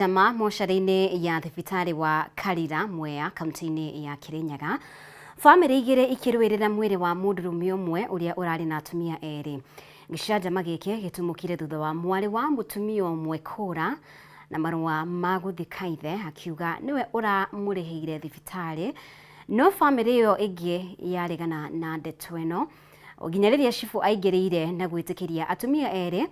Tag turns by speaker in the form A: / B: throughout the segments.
A: Gĩcanjama mocarĩ-inĩ ya thibitarĩ wa Karira, Mwea, kaunti-inĩ ya Kirinyaga. Bamĩrĩ igĩrĩ ikĩrũĩrĩra mwĩrĩ wa mũndũrũme ũmwe ũrĩa ũrarĩ na atumia erĩ. Gĩcanjama gĩkĩ gĩtumũkire thutha wa mwarĩ wa mũtumia ũmwe kũra na marũa ma gũthika ithe akiuga nĩwe ũramũrĩhĩire thibitarĩ, no bamĩrĩ ĩyo ĩngĩ yaregana na ndeto ĩno nginya rĩrĩa cibũ aingĩrĩire na gwĩtĩkĩria atumia erĩ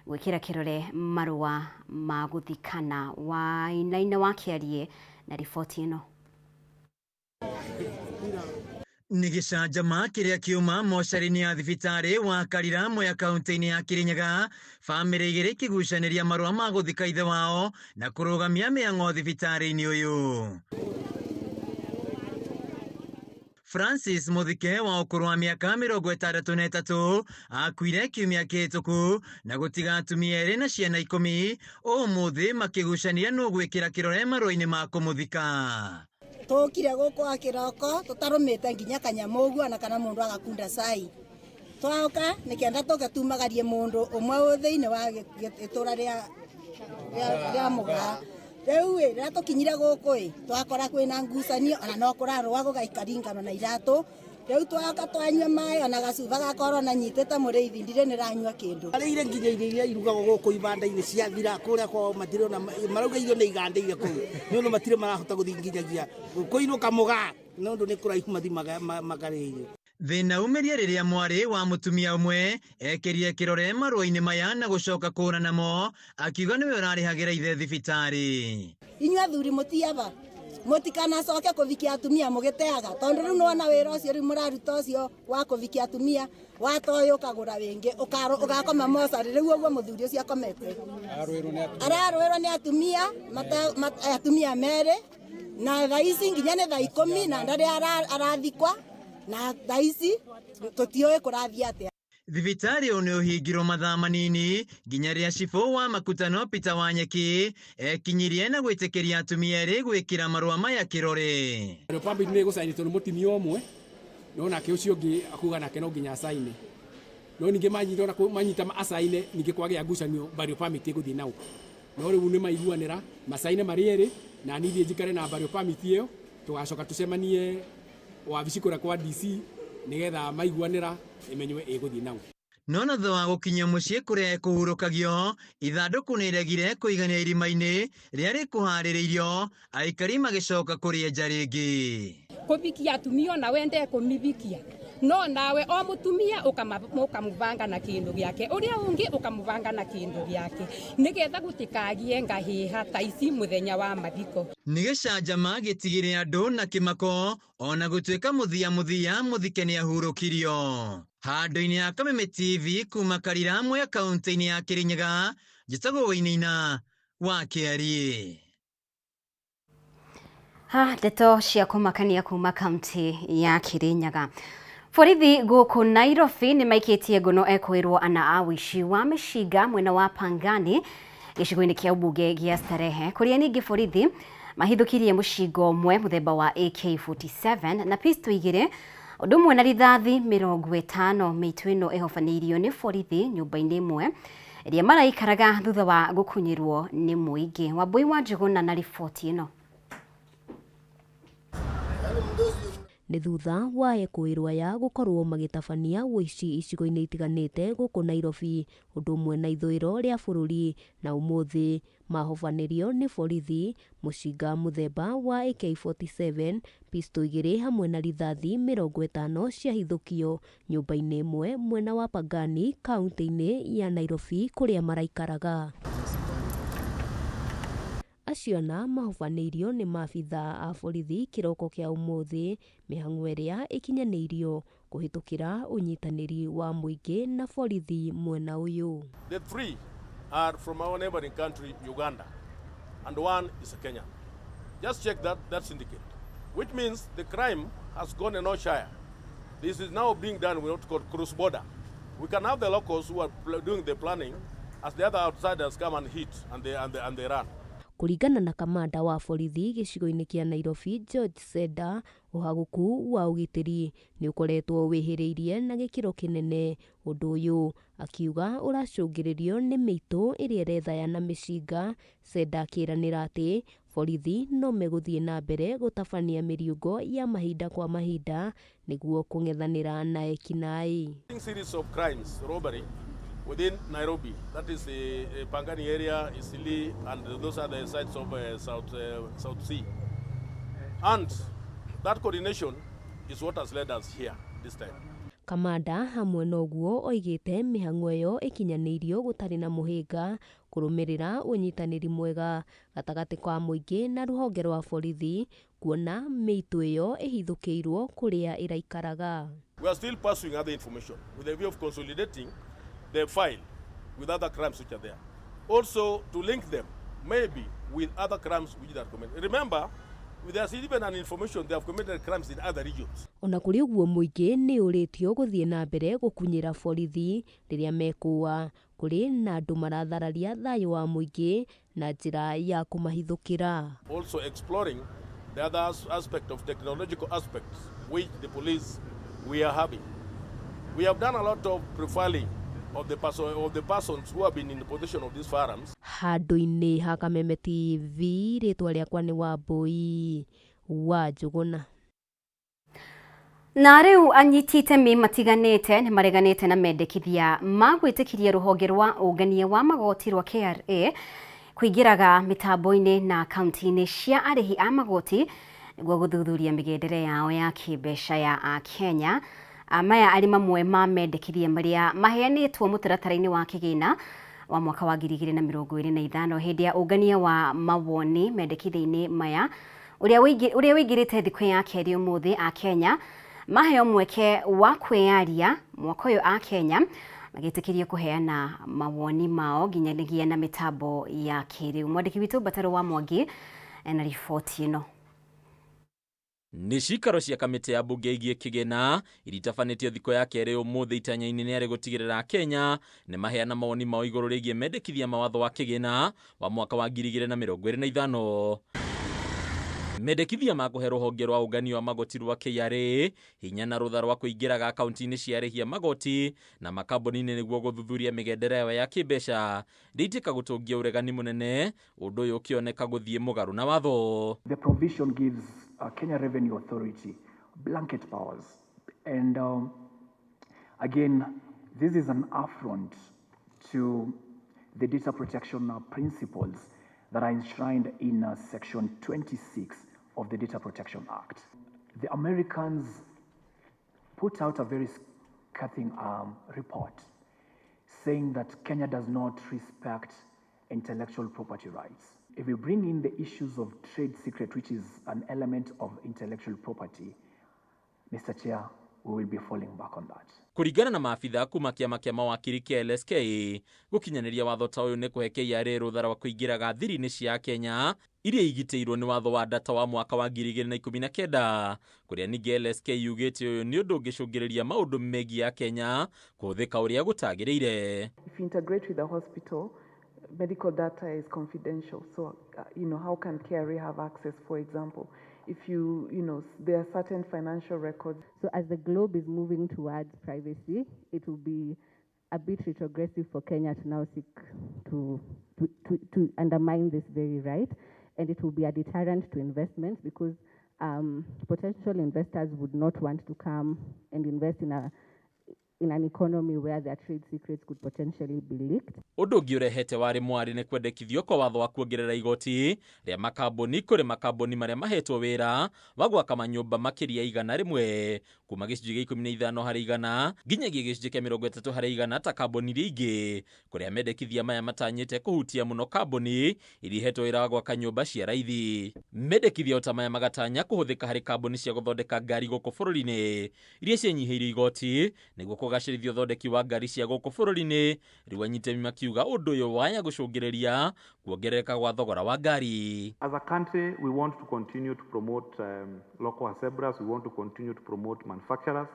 A: gwĩkĩra kĩrore marũa ma gũthikana. Wainaina wa Kĩariĩ na riboti ĩno.
B: Nĩ gĩcanjama kĩrĩa kĩuma mocarĩ-inĩ ya thibitarĩ wa Karira Mwea kaunti-inĩ ya Kirinyaga, bamĩrĩ igĩrĩ ikĩgucanĩria marũa ma gũthika ithe wao na kũrũgamia mĩang'o thibitarĩ-inĩ ũyũ. Francis Muthike wa ũkũrũ wa mĩaka 63 akuire kiumia kĩhĩtũku na gũtiga atumia erĩ na ciana 10 ũmũthĩ makĩgucania nũ gwĩkĩra kĩrore marũa-inĩ ma kũmũthika.
C: Tũkire gũkũ a kĩroko tũtarũmĩte nginya kanyamũ ũguo ona kana mũndũ agakunda cai. Twaũka nĩkenda tũke tumagarie mũndũ ũmwe wĩ thĩinĩ wa itũra rĩa Mũgaa. Rĩu ĩ, rĩrĩa tũkinyire gũkũ ĩ, twakora kwĩna ngucanio ona no kũrarũa gũgaikaringano na iratũ. Rĩu twoka twanyua maĩ ona gacuba ga korona nyitĩte mũrĩithi ndirĩ nĩranyua kĩndũ.
D: Arĩire nginya irio iria irugagwo gũkũ ibanda-inĩ ciathira kũrĩa kwao matirĩ ona marauga irio nĩ igandĩire kũu nĩ ũndũ matirĩ marahota gũthiĩ nginyagia kũinũka Mũgaa nĩ ũndũ nĩ kũraihu mathiĩ makarĩe irio.
B: Thĩna umĩrie rĩrĩa mwarĩ wa mũtumia ũmwe ekĩrire kĩrore marũa-inĩ maya na gũcoka kũra namo akiuga nĩwe ũrarĩhagĩra ithe thibitarĩ.
C: Inyuĩ athuri mũtiaba mũtikanacoke kũvikia atumia mũgĩteaga tondũ rĩu nĩwona wĩra ũcio rĩu mũraruta ũcio wa kũvikia atumia watoĩ ũkagũra wĩngĩ ũgakoma mocarĩ rĩu ũguo mũthuri ũcio akomete ararũĩrwo nĩ atumia atumia merĩ na thaa ici nginya nĩ thaa 10 na ndarĩ arathikwa na thaa ici tũtiũĩ kũrathiĩ atĩa.
B: Thibitarĩ ũyũ nĩ ũhingirwo mathaa manini nginya rĩrĩa cibũ wa Makutano Peter Wanyeki ekinyirie na gwĩtĩkĩria atumia erĩ gwĩkĩra marũa maya kĩrore.
E: Republic nĩ ĩgũcainĩtwo nĩ mũtumia ũmwe no nake ũcio ũngĩ akuga nake no nginya acaine no ningĩ manyita ona manyita acaine ningĩ kwagĩa ngucanio burial permit ĩgũthiĩ nao no rĩu nĩ maiguanĩra macaine marĩ erĩ na niĩ thiĩ njikare na burial permit ĩyo tũgacoka tũcemanie wabici kũrĩa kwa DC nĩgetha maiguanĩra ĩmenywe ĩgũthiĩ nao.
B: No na thutha wa gũkinya mũciĩ kũrĩa ekũhurũkagio, ithandũkũ nĩ iregire kũigania irima-inĩ rĩrĩa rĩkũharĩrĩirio, aikari magĩcoka kũrĩenja rĩngĩ.
F: Kũvikia atumia ona wende kũmivikia no nawe o mũtumia ũkamũbanga na kĩndũ gĩake ũrĩa ũngĩ ũkamũbanga na kĩndũ gĩake nĩgetha gũtikagie ngahĩha ta ici mũthenya wa mathiko.
B: Nĩ gĩcanjama gĩtigĩre andũ na kĩmako ona gũtuĩka mũthia mũthia mũthike nĩ ahurũkirio. Handũ-inĩ ya Kameme TV kuma Karira Mwea kaunti-inĩ ya Kirinyaga, njĩtagwo Wainaina wa Kĩariĩ.
A: Ha ndeto cia kũmakania kuma kaunti ya Kirinyaga. Borithi gũkũ Nairobi nĩ maikĩtie ngono ekũĩrwo ana a ũici wa mĩcinga mwena wa Pangani gĩcigo-inĩ kĩa ũmbunge gĩa Starehe kũrĩa ningĩ borithi mahithũkirie mũcinga ũmwe mũthemba wa AK47 na pistol igĩrĩ ũndũ ũmwe na rithathi 50. Mĩitũ ĩno ĩhobanĩirio nĩ borithi nyũmba-inĩ ĩmwe ĩrĩa maraikaraga thutha wa gũkunyĩrwo nĩ mũingĩ. Wambui wa Njũgũna na riboti ĩno.
G: Nĩ thutha wa ekũĩrwo aya gũkorwo magĩtabania ũici icigo-inĩ itiganĩte gũkũ Nairobi ũndũ ũmwe na ithũĩro rĩa bũrũri na ũmũthĩ mahobanĩrio nĩ borithi mũcinga mũthemba wa AK47 pistol igĩrĩ hamwe na rithathi 50 ciahithũkio nyũmba-inĩ ĩmwe mwena wa Pangani kaunti-inĩ ya Nairobi kũrĩa maraikaraga. Acio ana mahobanĩirio nĩ maabithaa a borithi kĩroko kĩa ũmũthĩ mĩhang'o ĩrĩa ĩkinyanĩirio kũhĩtũkĩra ũnyitanĩri wa mũingĩ na borithi mwena ũyũ.
H: The three are from our neighboring country, Uganda, and one is a Kenyan. Just check that syndicate, which means the crime has gone a notch higher. This is now being done with what's called cross-border. We can have the locals who are doing the planning as the other outsiders come and hit and they run.
G: Kũringana na kamanda wa borithi gĩcigo-inĩ kĩa Nairobi George Seda, ũhagũku wa ũgitĩri nĩ ũkoretwo wĩhĩrĩirie na gĩkĩro kĩnene. Ũndũ ũyũ akiuga ũracũngĩrĩrio nĩ mĩitũ ĩrĩa ĩrethaya na mĩcinga. Seda akĩranĩra atĩ borithi no megũthiĩ na mbere gũtabania mĩriũngo ya mahinda kwa mahinda nĩguo kũng'ethanĩra na ekinaĩ.
H: Series of crimes, robbery within Nairobi, that is the Pangani area, Isili, and those are the sites of South Sea. And that coordination is what has led us here this time.
G: Kamanda hamwe noguo oigĩte mĩhang'o ĩyo ĩkinyanĩirio gũtarĩ na mũhĩnga kũrũmĩrĩra ũnyitanĩri mwega gatagatĩ ka mũingĩ na rũhonge rwa borithi kuona mĩitũ ĩyo ĩhithũkĩirwo kũrĩa ĩraikaraga.
H: We are still pursuing other information with the view of consolidating the file with other crimes which are there. Also to link them maybe with other crimes which they are committed. Remember, there's even an information they have committed crimes in other regions.
G: Ona kũrĩ ũguo mũingĩ nĩ ũrĩtio gũthiĩ na mbere gũkunyĩra borithi rĩrĩa mekũa kũrĩ na andũ marathararia thayũ wa mũingĩ na njĩra ya kũmahithũkĩra.
H: Also exploring the other aspect of technological aspects which the police we are having. We have done a lot of profiling of the persons who have been in the possession of these firearms.
G: Handũ-inĩ ha Kameme TV, rĩtwa rĩakwa nĩ Wambui wa Njũgũna.
A: Na rĩu anyiti itemi matiganĩte nĩ mareganĩte na mendekithia ma gwĩtĩkĩria rũhonge rwa ũngania wa magoti rwa KRA kũingĩraga mĩtambo-inĩ na akaunti-inĩ cia arĩhi a magoti nĩguo gũthuthuria mĩgendere yao ya kĩmbeca ya Akenya. Maya arĩ mamwe ma mendekithia marĩa maheanĩtwo mũtaratara-inĩ wa kĩgĩna wa mwaka wa 2025 hĩndĩ ya ũngania wa mawoni mendekithia-inĩ maya ũrĩa ũingĩrĩte thikũ ya kerĩ ũmũthĩ. Akenya maheo mweke wa kwĩyaria mwaka ũyũ Akenya magĩtĩkĩrio kũheana mawoni mao nginyagia na mĩtambo ya kĩrĩu. Mwandĩki witũ Mbataro wa Mwangi na riboti ĩno.
I: Nĩ cikaro cia kamĩtĩ ya mbunge ĩgiĩ kĩgĩna iritabanĩtio thikũ ya kerĩ ũmũthĩ itanya-inĩ nĩ arĩ gũtigĩrĩra Kenya nĩ maheana mawoni mao igũrũ rĩgiĩ mendekithia ma watho wa kĩgĩna wa mwaka wa 2025. Mendekithia ma kũhe rũhonge rwa ũngania wa magoti rwa KRA hinya na rũtha rwa kũingĩraga akaunti-inĩ cia arĩhi a magoti na makambuni-inĩ nĩguo gũthuthuria mĩgendere yao ya kĩmbeca rĩitĩka gũtũngia ũregani mũnene, ũndũ ũyũ ũkĩoneka gũthiĩ mũgarũ na watho.
J: The provision gives Kenya Revenue Authority blanket powers, and again, this is an affront to the data protection principles that are enshrined in Section 26 of the Data Protection Act. The Americans put out a very scathing report saying that Kenya does not respect intellectual property rights. If we bring in the issues of trade secret, which is an element of intellectual property, Mr. Chair, we will be falling back on that.
I: Kũringana na maabitha kuma kĩama kĩa mawakiri kĩa LSK, gũkinyanĩria watho ta ũyũ nĩ kũhe KRA rũtha rwa kũingĩraga thiri-inĩ cia Kenya iria igitĩirwo nĩ watho wa data wa mwaka wa 2019, kũrĩa ningĩ LSK yugĩte ũyũ nĩ ũndũ ũngĩcũngĩrĩria maũndũ megiĩ a Kenya kũhũthĩka ũrĩa gũtagĩrĩire.
K: If you integrate with the hospital, medical data is confidential. So, how can KRA have access, for example? If you know, there are certain financial records.
L: So as the globe is moving towards privacy, it will be a bit retrogressive for Kenya to now seek to undermine this very right. And it will be a deterrent to investments because potential investors would not want to come and invest in an economy where their trade secrets could potentially be leaked.
I: Ũndũ ũngĩ ũrehete warĩ mwarĩ nĩ kwendekithio kwa watho wa kuongerera igoti rĩa makambuni kũrĩ makambuni marĩa mahetwo wĩra wa gwaka manyũmba makĩria 100 kuma gĩcunjĩ gĩa 15 harĩ igana nginyagia gĩcunjĩ kĩa 30 harĩ igana ta kambuni iria ingĩ, kũrĩa mendekithia maya matanyĩte kũhutia mũno kambuni iria ihetwo wĩra wa gwaka nyũmba cia raithi. Mendekithia o ta maya magatanya kũhũthĩka harĩ kambuni cia gũthondeka ngari gũkũ bũrũri-inĩ iria cianyihĩirio igoti nĩguo kũgacĩrithia ũthondeki wa ngari cia gũkũ bũrũri-inĩ. Rĩu anyitemi makiuga ũndũ ũyũ waya gũcũngĩrĩria kuongerereka gwa thogora wa ngari.
M: As a country, we want to continue to promote local assemblers, we want to continue to promote manufacturers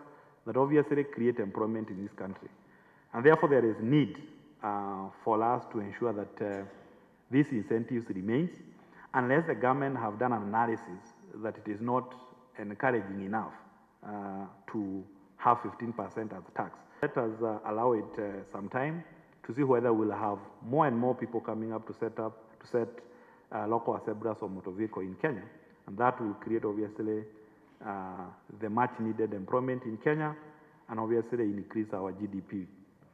M: that obviously create employment in this country. And therefore there is need for us to ensure that these incentives remains. Unless the government have done an analysis that it is not encouraging enough to have 15% as tax. Let us allow it some time to see whether we'll have more and more people coming up to set local assemblers of motor vehicle in Kenya. And that will create, obviously, the much needed employment in Kenya and obviously increase our GDP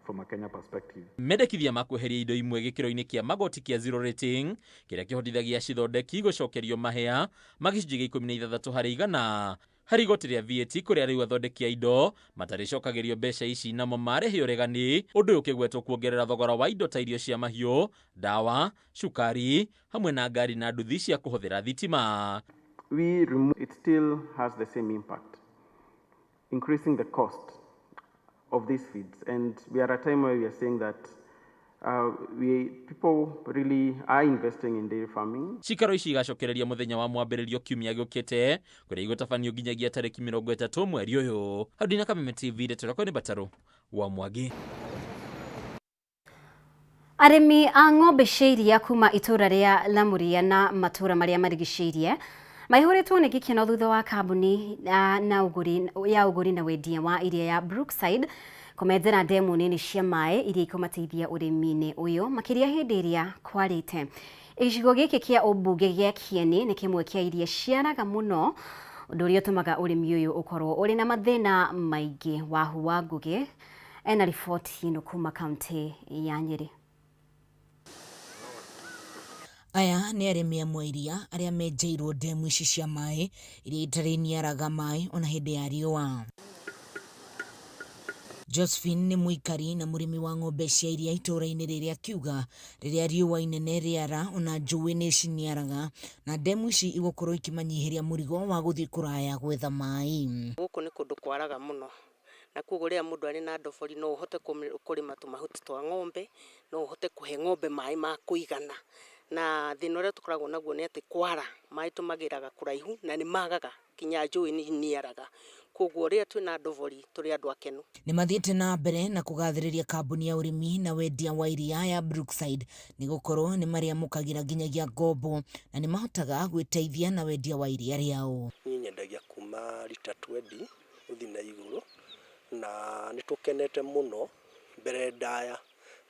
M: from a Kenya perspective.
I: Mendekithia ma kweheria indo imwe gĩkĩro-inĩ kĩa magoti kĩa zero rating kĩrĩa kĩhotithagia cithondeki gũcokerio mahĩa ma gĩcunjĩ gĩa 16 harĩ igana harĩ igoti rĩa VAT kũrĩa rĩu athondeki a indo matarĩcokagĩrio mbeca ici namo marĩhe ũregani ũndũ ũyũ ũkĩgwetwo kuongerera thogora wa indo ta irio cia mahiũ, ndawa, cukari hamwe na ngari na nduthi cia kũhũthĩra thitima.
N: We remove, it still has the same impact, increasing the cost of these feeds. And we are at a time where we are saying that people really are investing in dairy farming.
I: Cikaro ici igacokereria muthenya wa mwambĩrĩrio kiumia gĩũkĩte kũrĩa igũtabanio nginyagia tarĩki 30 mweri ũyũ. Hau ndina Kameme TV ndeto yakwa nĩ Batarũ wa Mwangi.
A: Arĩmi a ng'ombe cia iria kuma itũra rĩa Lamuria na matũra marĩa marigicĩirie maihũrĩtwo nĩ gĩkeno thutha wa kambuni ya ũgũri na wendia wa iria ya Brookside kũmenjera ndemu nini cia maĩ iria ikũmateithia ũrĩmi-inĩ ũyũ makĩria hĩndĩ ĩrĩa kwarĩte. Gĩcigo gĩkĩ kĩa ũmbunge gĩa Kieni nĩ kĩmwe kĩa iria ciaraga mũno ũndũ ũrĩa ũtũmaga ũrĩmi ũyũ ũkorwo ũrĩ na mathĩna maingĩ. Wahu wa Ngũgĩ ena riboti ĩno kuma kaunti ya Nyĩrĩ.
O: Aya nĩ arĩmi amwe a iria arĩa menjeirwo ndemu ici cia maĩ iria itarĩ niaraga maĩ ona hĩndĩ ya riũa. Josephine nĩ mũikari na mũrĩmi wa ng'ombe cia iria itũũra-inĩ rĩrĩ akiuga rĩrĩa riũa inene rĩara ona njũĩ nĩ ciniaraga na ndemu ici igũkorwo ikĩmanyihĩria mũrigo wa gũthiĩ kũraya gwetha maĩ.
P: Gũkũ nĩ kũndũ kwaraga mũno na koguo rĩrĩa mũndũ arĩ na ndobori no ũhote kũrĩma tũmahuti twa ng'ombe, no ũhote kũhe ng'ombe maĩ ma kũigana. Na thĩna ũrĩa tũkoragwo naguo nĩ atĩ kwara maĩ tũmagĩraga kũraihu na nĩ magaga kinya njũĩ nĩ iniaraga, koguo rĩrĩa twĩna ndobori tũrĩ andũ akenu.
O: Nĩ mathiĩte na mbere na kũgathĩrĩria kambuni ya ũrĩmi na wendia wa iria ya Brookside nĩ gũkorwo nĩ marĩamũkagĩra nginyagia ngombo na nĩ mahotaga gwĩteithia na wendia wa iria rĩao.
Q: Niĩ nyendagia kuma rita 20 gũthiĩ na igũrũ na nĩ tũkenete mũno. Mbere ndaya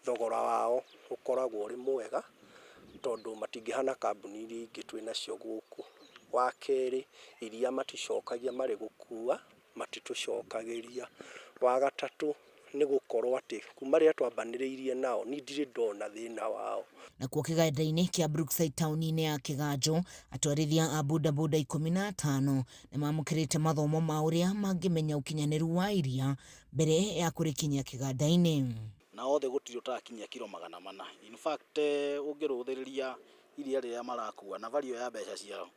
Q: thogora wao ũkoragwo ũrĩ mwega tondũ matingĩhana kambuni iria ingĩ twĩ nacio gũkũ. Wa kerĩ, iria maticokagia marĩ gũkua, matitũcokagĩria. Wa gatatũ nĩ gũkorwo atĩ kuma rĩrĩa twambanĩrĩirie nao niĩ ndirĩ ndona thĩna wao.
O: Nakuo kĩganda-inĩ kĩa Brookside taũni-inĩ ya Kĩganjo, atwarithia a bodaboda 15 nĩ mamũkĩrĩte mathomo ma ũrĩa mangĩmenya ũkinyanĩru wa iria mbere ya kũrĩkinyia kĩganda-inĩ.
R: Na othe gũtirĩ ũtarakinyia kiro 400. In fact, ũngĩrũthĩrĩria iria rĩrĩa marakua na value ya mbeca ciao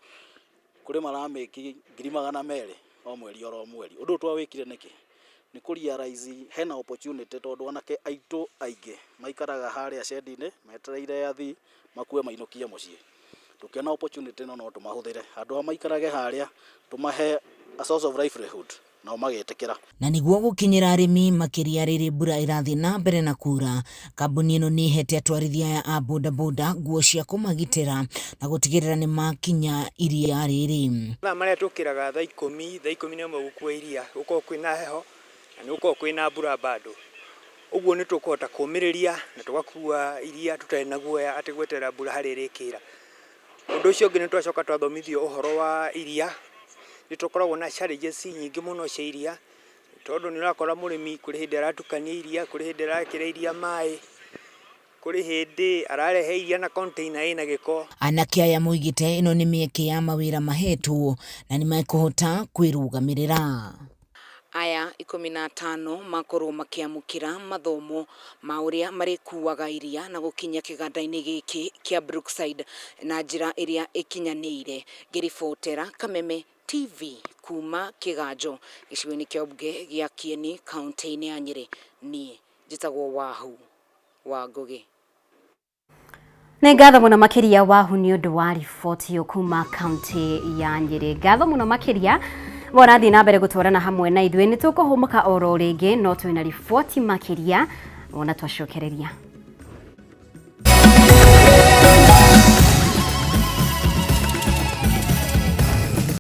R: kũrĩ maramĩki 200,000 o mweri oro mweri. Ũndũ ũyũ twawĩkire nĩkĩ? Nĩ kũ realize hena opportunity tondũ anake aitũ aingĩ maikaraga harĩa cendi-inĩ metereire athii makue mainũkie mũciĩ. Tũkĩona opportunity ĩno no tũmahũthĩre handũ ha maikarage harĩa tũmahe a source of livelihood nao magetĩkĩra.
O: Na nĩguo gũkinyĩra arĩmi makĩria rĩrĩ mbura ĩrathiĩ na mbere na kura, kambuni ĩno nĩ ĩhete atwarithia aya a bodaboda nguo cia kũmagitĩra na gũtigĩrĩra nĩ makinya iria rĩrĩ.
S: Mathaa marĩa tũkĩraga thaa ikũmi, thaa 11 gũkua iria, gũkoragwo kwĩna heho na nĩ gũkoragwo kwĩna mbura bado. Ũguo nĩ tũkũhota kũmĩrĩria na tũgakua iria tũtarĩ na guoya atĩ gweterera mbura harĩa ĩrĩkĩra. Ũndũ ũcio ũngĩ nĩ twacoka twathomithio ũhoro wa iria, nĩ tũkoragwo na challenges nyingĩ mũno cia iria, tondũ nĩ ũrakora mũrĩmi kũrĩ hĩndĩ aratukania iria, kũrĩ hĩndĩ arekĩra iria maĩ, kũrĩ hĩndĩ ararehe iria na container ĩna gĩko.
O: Anake aya moigĩte ĩno nĩ mĩeke ya mawĩra mahetwo na nĩ mekũhota kwĩrũgamĩrĩra. Aya 15 makorwo makĩamũkĩra mathomo ma ũrĩa marĩkuaga iria na gũkinya kĩganda-inĩ gĩkĩ kĩa Brookside na njĩra ĩrĩa ĩkinyanĩire. Ngĩribotera Kameme TV kuma Kĩganjo gĩcigo-inĩ kĩa ũmbunge gĩa Kieni kaunti-inĩ ya Nyĩrĩ, niĩ njĩtagwo Wahu wa Ngũgĩ.
A: Nĩ ngatho mũno makĩria Wahu nĩ ũndũ wa riboti ĩyo kuma kaunti ya Nyĩrĩ. Ngatho mũno makĩria ũrathiĩ na mbere gũtwarana hamwe na ithuĩ, nĩ tũkũhũmũka oro rĩngĩ no twĩna riboti makĩria wona twacokereria.